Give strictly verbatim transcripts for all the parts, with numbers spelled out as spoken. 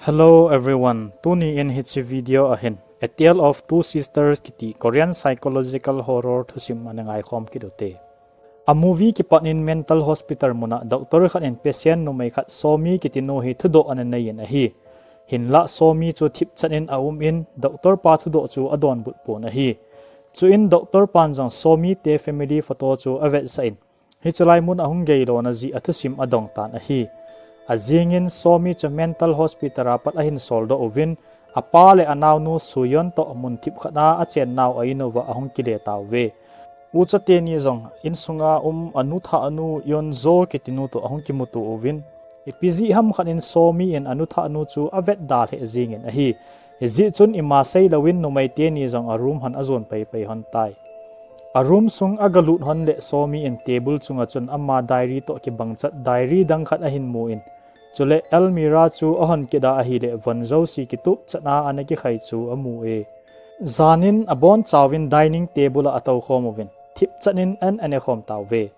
Hello everyone, tuni in hiche video ahin A Tale of Two Sisters kiti Korean psychological horror thusim ana ngaikhom kit ute. A movie kipat in mental hospital muna doctor khat in patient numei khat Somi kiti nu hi thudoh ana nei in ahi. Hinlah Somi chu thipchan in aum in doctor pa thudoh chu adonbut pon ahi. Chuin doctor pan jong Somi te family photo chu avetsah in, hiche lai mun ahung geilona jeh a thusim adong tan ahi. Ajing in Somi chu mental hospital a pat ahin soldoh uvin, apa le anaonu Suyon toh mun thip khat a achen nau a in uva ahung kile tauve. Ucha teni jong insunga um anu thahnu Yonjo kiti nu toh ahung kimuto uvin, ipi jeh ham khat in Somi in anu thahnu chu avetda lheh jing in ahi. Hijeh chun ima seilouvin numei teni jong a room hon ajon pei pei lhon tai. A room sung agalut lhon le Somi in table chunga chun ama diary toh kibang chat diary dang khat ahin mu in, chule almirah chu ahon kit a ahile von jouse kitup chat a ana kikhai chu amu e. Jan in abonchauvin dining table a atoukhom uvin, thipchan in an anekhom tauve.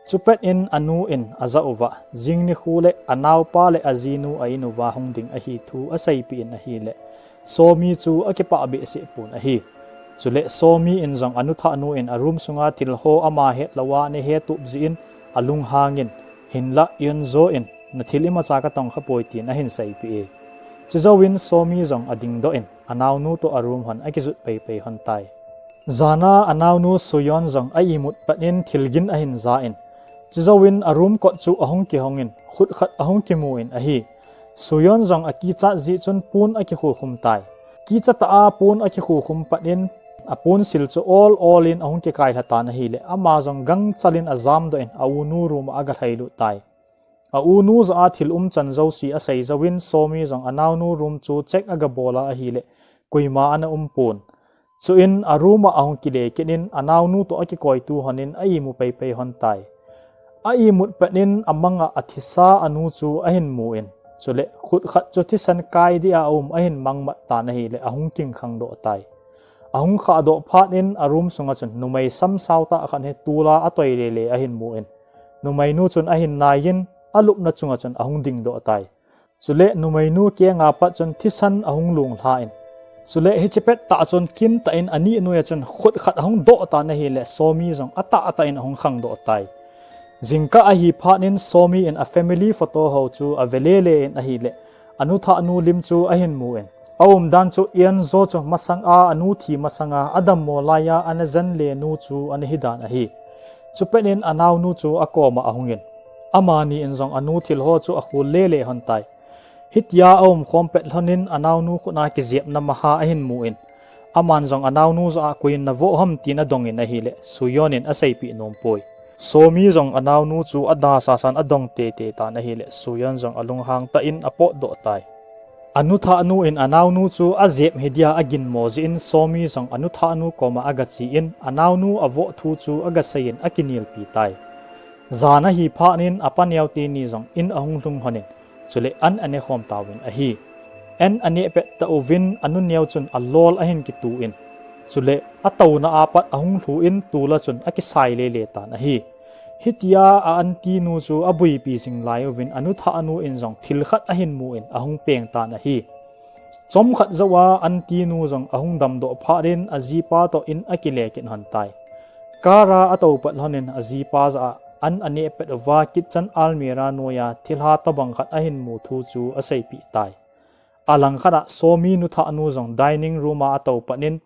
Chupet in anu in ajah uva, jing nikho le anaopa le ajinu a in uva hung ding ahi thu aseipeh in ahile, Somi chu akipah behseh pon ahi. Chule Somi in jong anu thahnu in a room sunga thil ho ama hetlouva ana hetup jeh in alunghang in, hinlah Yonjo in, nathil imacha katong khapoi tin ahin seipeh e. Chujouvin Somi jong adingdoh in, anaonu toh a room hon akijut pei pei lhon tai. Jan a anaonu Suyon jong a imut pat in thilgin ahin ja in, chujouvin a room kot chu ahung kihong in, khut khat ahung kimu in ahi. Suyon jong akichat jeh chun pon akikhukhum tai. Kichat tah a pon akikhukhum pat in, aponsil chu ol ol in ahung kikailha tan ahile, ama jong gangchal in ajamdoh in a unu room a agalhailut tai. A unu jah a thil umchan jouse asei jouvin Somi jong anaonu room chu check agabol a ahile, koima ana um pon. Chuin a room a ahung kile kit in anaonu toh akikoitu lhon in a imu pei pei lhon tai. A imut pat in amang a athisa anu chu ahin mu in, chule khut khat chu thisan kai deh a aum ahin mangmat tan ahile ahung kingkhangdoh tai. Ahung khahdoh phat in a room sunga chun numei samsao tah khat hi tol a atoi lele ahin mu in, numeinu chun ahin nai in alupna chunga chun ahung dingdoh tai. Chule numeinu kenga pat chun thisan ahung lunglha in, chule hiche pettah chun kintah in ani noiya chun khut khat ahung doh tan ahile Somi jong atahtah in ahung khangdoh tai. Jingkah ahi phat in Somi in a family photo ho chu ave lele in ahile, anu thahnu lim chu ahin mu in, aumdan chu Yonjo chu masanga anu thi masanga adammo laiya ana jenle nu chu ana hidan ahi. Chupet in anaonu chu akoma ahung in, amani in jong anu thil ho chu akhol lele lhon tai. Hitia aumkhom pet lhon in anaonu khut a kijepna maha ahin mu in, aman jong anaonu jah a koiyin navoh ham tin adong in ahile, Suyon in aseipeh nompoi. Somi jong anaonu chu ada sasan adong teitei tan ahile, Suyon jong alunghang tah in apotdoh tai. Anu thahnu in anaonu chu ajep hi dia aginmo jeh in Somi jong anu thahnu koma agache in anaonu avoh thu chu agasei in akinelpi tai. Jan ahi phat in apa neo teni jong in ahung lhung lhon in, chule an anekhom tauvin ahi. An aneh pet tah uvin anu neo chun alol ahin kitu in, chule atouna a pat ahung lhu in tol a chun akisai lele tan ahi. Hitia a aunty nu chu abuipi jing lai uvin anu thahnu in jong thil khat ahin mu in ahung peng tan ahi. Chomkhat jouva aunty nu jong ahung damdoh phat in ajipa toh in akile kit lhon tai. Car a atou pat lhon in ajipa jah a an aneh pet uva kitchen almirah noiya thilha tobang khat ahin mu thu chu aseipeh tai. Alangkhat a Somi nu thahnu jong dining room a atou pat in,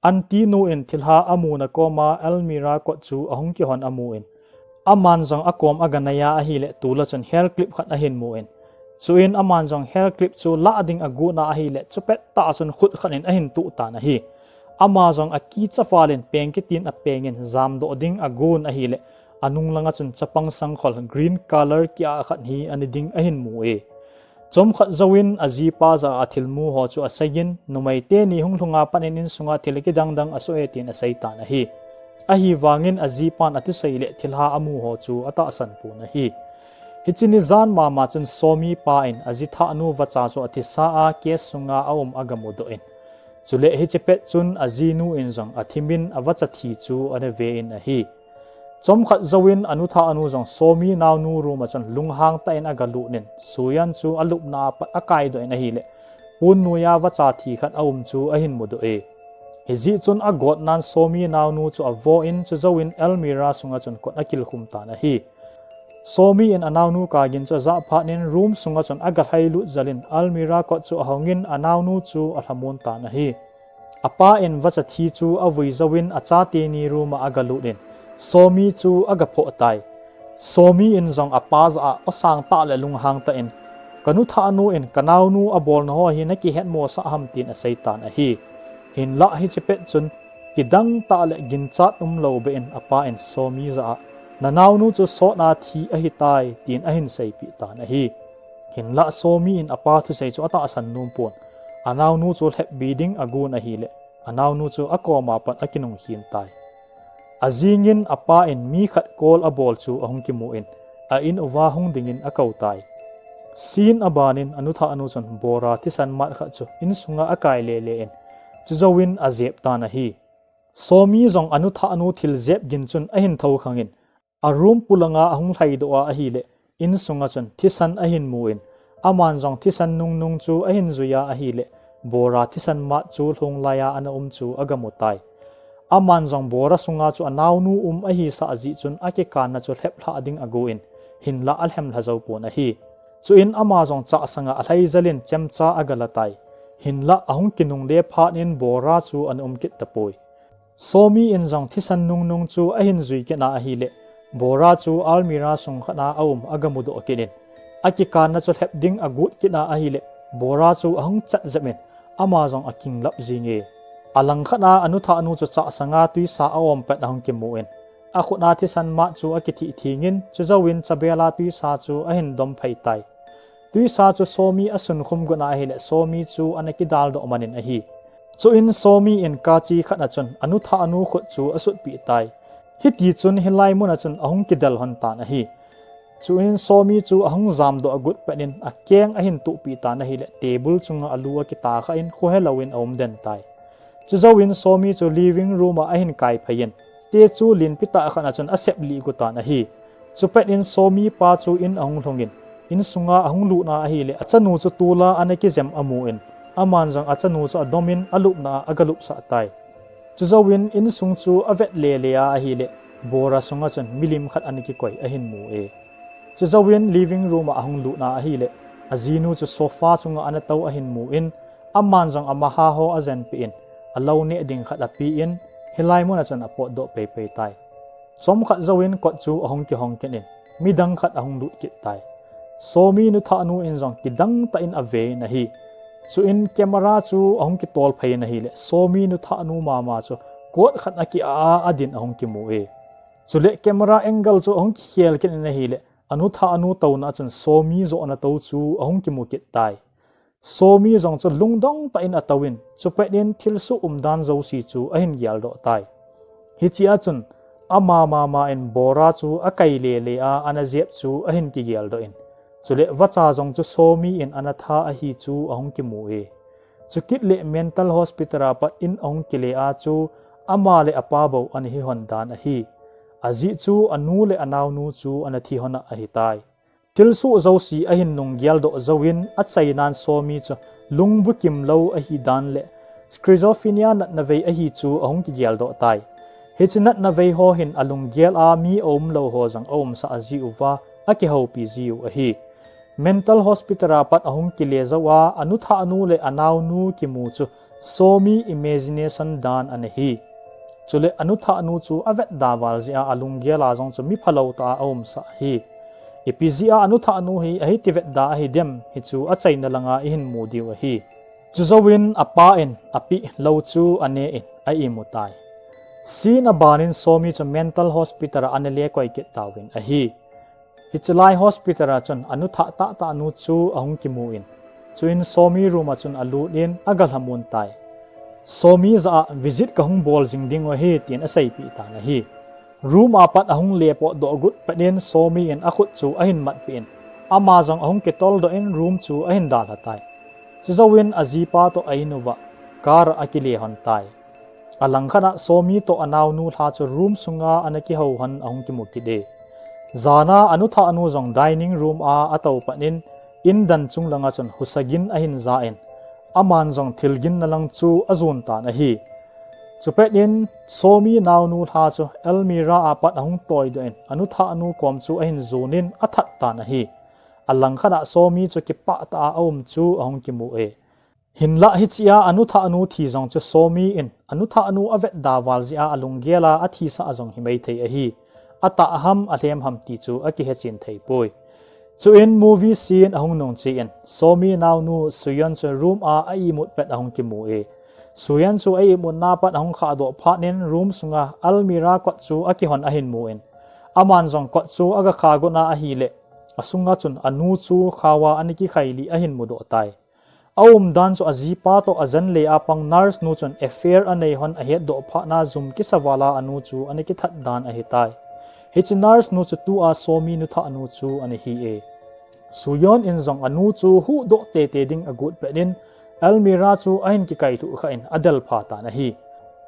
aunty nu in thilha amuna koma almirah kot chu ahung kihon amu in, aman jong akom aganai a ahile tol a chun hair clip khat ahin mu in, chuin aman jong hair clip chu lah ding agon a ahile chupettah chun khut khat in ahin tuh tan ahi. Ama jong akicha val in peng kit in apeng in jamdoh ding agon ahile, anung langa chun chapang sangkhol green color kiah khat hi ana ding ahin mu e. Chomkhat jouvin ajipa jah a athilmu ho chu asei in, numei teni hung lhunga pat in insunga thil kidang dang asoh e tin asei tan ahi. Ahivangin ajipan athusei le thilha amu ho chu atahsan pon ahi. Hiche ni jan mama chun Somi pa in aji thahnu vacha chu athisa a case sunga aum agamudoh in, chule hiche pet chun ajinu in jong athimin avacha thi chu ana ve in ahi. Chomkhat jouvin anu thah anu jong Somi naonu room a chun lunghang tah in agalut in, suian chu alupna a pat akaidoh in ahileh, pon noiya vacha thi khat aum chu ahin mudoh e. Hijeh chun agotnan Somi naonu chu avo in, chujouvin almirah sunga chun kot akilkhum tan ahi. Somi in anaonu kagin chu ajah phat in room sunga chun agalhailut jel in almirah kot chu ahong in anaonu chu alhamon tan ahi. Apa in vacha thi chu avui jouvin achateni room a agalut in, Somi chu agaphoh tai. Somi in jong apa jah a osang tah le lunghang tah in, "Kanu thah nu in kanaonu abolna ho hi nakihetmosah ham?" tin aseitan ahi. Hinlah hiche pet chun kidang tah le ginchat umlou beh in apa in Somi jah a, "Nanaonu chu sotna thi ahitai," tin ahin seipeh tan ahi. Hinlah Somi in apa thusei chu atahsan nompon, anaonu chu lhepbi ding agon ahileh, anaonu chu akoma pat akinung khin tai. Ajing in apa in mi khat call abol chu ahung kimu in, a in uva hung ding in akou tai. Scene aban in anu thah nu chun bora thisan mat khat chu insunga akai lele in, chujouvin ajep tan ahi. Somi jong anu thah nu thil jep gin chun ahin thoukhang in, a room polanga ahung lhaidoh a ahileh, insunga chun thisan ahin mu in, aman jong thisan nungnung chu ahin jui a ahileh, bora thisan mat chu lhung laiya ana um chu agamu tai. Aman jong bora sunga chu anaonu um ahisah jeh chun akikanna chu lheplhah ding agon, hinlah alhemlha joupon ahi. Chuin ama jong chahsanga alhai jel in chemcha agala tai. Hinlah ahung kinungle phat in bora chu ana um kit tapoi. Somi in jong thisan nungnung chu ahin jui kit a ahileh, bora chu almirah sung khat a aum agamudoh kit in, akikanna chu lhep ding agot kit a ahileh, bora chu ahung chat jep in, ama jong akinglap jing e. Alang khat a anu thah nu chu chahsanga twisa aom pet ahung kimu in, akhut a thisan mat chu akithih thing in, chujouvin chabela twisa chu ahin dom phei tai. Twisa chu Somi asunkhum got a ahileh, Somi chu ana kidaldoh man in ahi. Chuin Somi in kachi khat a chun anu thah nu khut chu asutpeh tai. Hiti chun hilai mun a chun ahung kidel lhon tan ahi. Chuin Somi chu ahung jamdoh agot pet in akeng ahin tuhpeh tan ahileh, table chunga alu akitakhah in khohelou in aum den tai. Chujouvin Somi chu living room a ahin kai phei in, statue lenpi tah khat a chun aseplih got tan ahi. Chupet in Somi pa chu in ahung lhung in, insunga ahung lut a ahileh, achanu chu tola ana kijem amu in, aman jong achanu chu adom in alupna a agalupsah tai. Chujouvin insung chu avet lele a ahileh, bora sunga chun milim khat ana kikoi ahin mu e. Chujouvin living room a ahung lut a ahileh, ajinu chu sofa chunga ana tou ahin mu in, aman jong amaha ho ajenpeh in, alou neh ding khat apen, hilai mun a chun apotdoh peipei tai. Chomkhat jouvin kot chu ahung kihong kit in, midang khat ahung lut kit tai. Somi nu thah nu in jong kidang tah in ave in ahi. Chuin camera chu ahung kitol phei in ahileh, Somi nu thah nu mama chu kot khat a ki-a a adin ahung kimu e. Chuleh camera angle chu ahung kikhel kit in ahileh, anu thah nu touna a chun Somi johna tou chu ahung kimu kit tai. Somi jong chu lungdong tah in atouvin, chupet in thilsoh umdan jouse chu ahin geldoh tai. Hichea chun, ama mama in bora chu akai lele a ana jep chu ahin kigeldoh in, chuleh vacha jong chu Somi in ana tha ahi chu ahung kimu e. Chukit leh mental hospital a pat in ahung kile a chu ama le apa bou ana hi lhon dan ahi. Ajeh chu anu le anaonu chu ana thi lhon a ahitai. Thilsoh jouse ahin nung geldoh jouvin achainan Somi chu lungbukim lou ahidan le schizophrenia natna vei ahi chu ahung kigeldoh tai. Hiche natna vei ho hin alunggel a mi aumlou ho jong aumsah jiuva, akihoupi jiu ahi. Mental hospital a pat ahung kile jou a, anu thah nu le anaonu kimu chu Somi imagination dan ana hi. Chuleh anu thah nu chu avetda val jeh a alunggel a jong chu mi phalou tah a aumsah ahi. Ipi jeh a anu thah nu hi ahiti vetda ahidem, hichu achaina langa ihin mu diu ahi. Chujouvin apa in api lou chu ane in a imu tai. Scene aban in Somi chu mental hospital a ana lekoi kit tauvin ahi. Hiche lai hospital a chun anu thah tahtah nu chu ahung kimu in, chuin Somi room a chun alut in agalhamon tai. Somi jah a visit kahung bol jing dingu ahi, tin aseipeh tan ahi. Room a pat ahung lepotdoh got pet in Somi in akhut chu ahin matpeh in, ama jong ahung kitoldoh in room chu ahin dalha tai. Chujouvin ajipa toh a-in uva car a akile lhon tai. Alangkhat a Somi toh anaonu lha chu room sunga ana kihou hon ahung kimu kit e. Jana anuthahnu jong dining room a atou pat in, indan chung langa chun husa gin ahin ja in, aman jong thil ginna lang chu ajon tan ahi. Chupet in Somi naonu lha chu almirah a pat ahung toidoh in, anuthahnu kom chu ahin jon in athat tan ahi. Alangkhat a Somi chu kipah tah a aum chu ahung kimu e. Hinlah hichea anuthahnu thi jong chu Somi in anuthahnu avetda val jeh a alunggel a athisah jong himai thei ahi. Atah ham alhem ham ti chu akihechen thei poi. Chuin movie scene ahung nung che in, Somi naonu Suyon chu room a a-imut pet ahung kimu e. Suyon chu a-imutna pat ahung khahdoh phat in room sunga almirah kot chu akihon ahin mu in, aman jong kot chu aga khagot na ahileh, asunga chun anu chu khao a ana kikhailih ahin mudoh tai. Aumdan chu ajipa toh ajen le a pang nurse nu chun affair anei hon ahetdoh phat na jum kisa val a anu chu ana kithat dan ahitai. Hiche nurse nu chu tua Somi nuthahnu chu ana hi e. Suyon in jong anu chu huhdoh tete ding agot pet in, almirah chu ahin kikailhuh kha in adelpha tan ahi.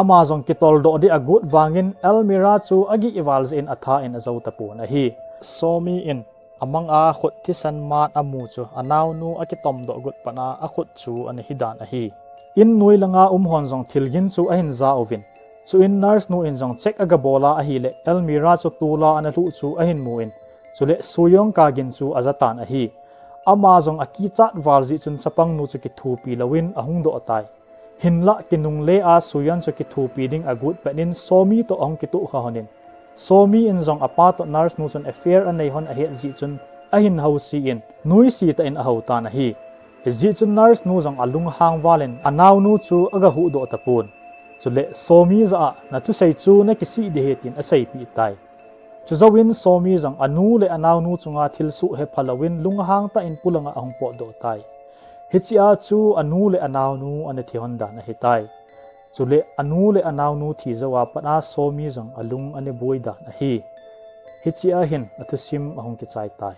Ama jong kitoldoh ding agot vangin almirah chu agih val jeh in atha in ajou tapon ahi. Somi in amang a khut thisan mat amu chu anaonu akitomdoh got pat a akhut chu ana hidan ahi. In noi langa um hon jong thil gin chu ahin ja uvin, chuin nurse nu in jong check aga bol a ahileh almirah chu tola ana lhuh chu ahin mu in, chuleh Suyon kagin chu aja tan ahi. Ama jong akichat val jeh chun chapang nu chu kithopi louvin ahung doh tai. Hinlah kinungle a Suyon chu kithopi ding agot pet in Somi toh ahung kitoh kha hon in, Somi in jong apa toh nurse nu chun affair anei hon ahet jeh chun ahin house in, nuisat tah in ahou tan ahi. Hijeh chun nurse nu jong alunghang val in anaonu chu aga huhdoh tapon. Chuleh Somi jah a, nathusei chu nakisih ding ahi tin aseipeh tai. Chujouvin Somi jong anu le anaonu chunga thilsoh hepha louvin lunghang tah in polanga ahung potdoh tai. Hichea chu anu le anaonu ana thi hon dan ahitai. Chuleh anu le anaonu thi jou a pat a Somi jong alung ana boi dan ahi. Hichea hin athusim ahung kichai tai.